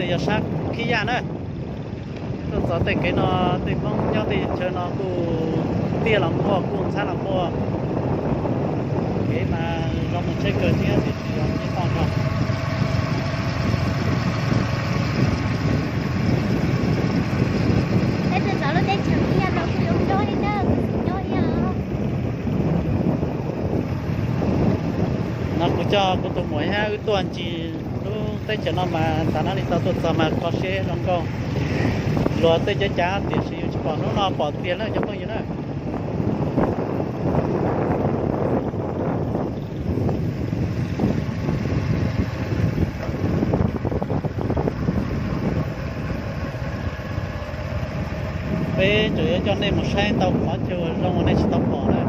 Tej yog sab Khib Yaj na. Tuaj txog tej kev no, tej Hmoob nyob tej chaw no kuj tiaj los muaj, kuj ntxhab los muaj. Kev mas zoo mus tsheb kawg thiab tiam sis yog nyob toj nrho. Peb tuaj txog lub teb chaws Khib Yaj no kuj zoo nraug li na, kuj tsis nyob ib yam. No kuv coj kuv tus muam thiab wb tuaj ncig lub teb chaws no mas tas no li tau tuaj txog mas kho siab zoo nkauj. Luag tej cav cav tiam sis yus tsis pom, hnub no pom tiag lawm cov phooj ywg na. Peb tseem yuav coj nej mus saib ntau qhov chaw uas zoo uas nej tsis tau pom na.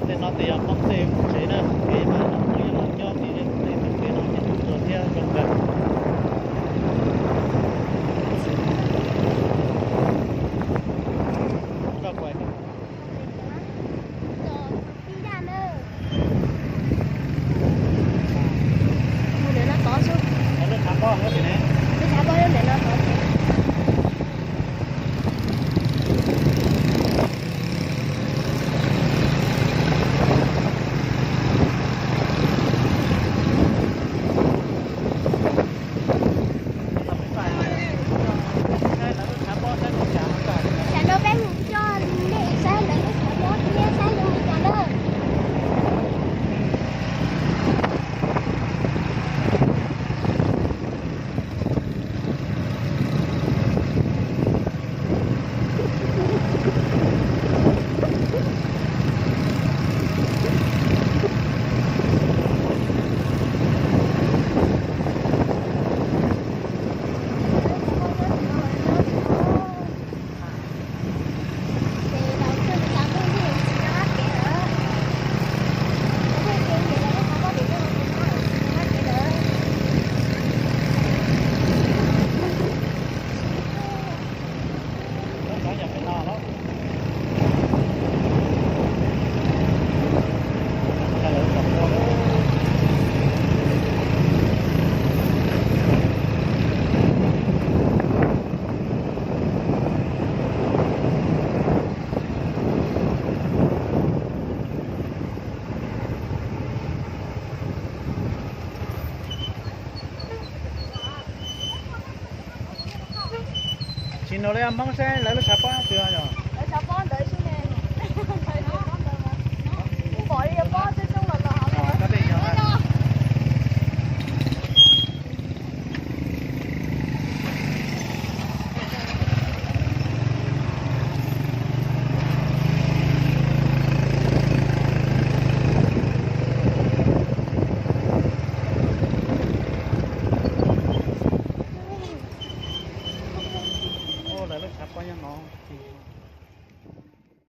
Tej no tes yog Hmoob tej tsev na, kev mas Hmoob yeej los nyob tim tej tus kev no ces tuag thiab zoo kawg. Tam no peb mus coj nej saib lawv lub tshav pob thiab saib zoo li cas na. Tsis nug li Hmoob saib lawv lub tshav pob twg yog? Lawv lub tshav pob nyob no.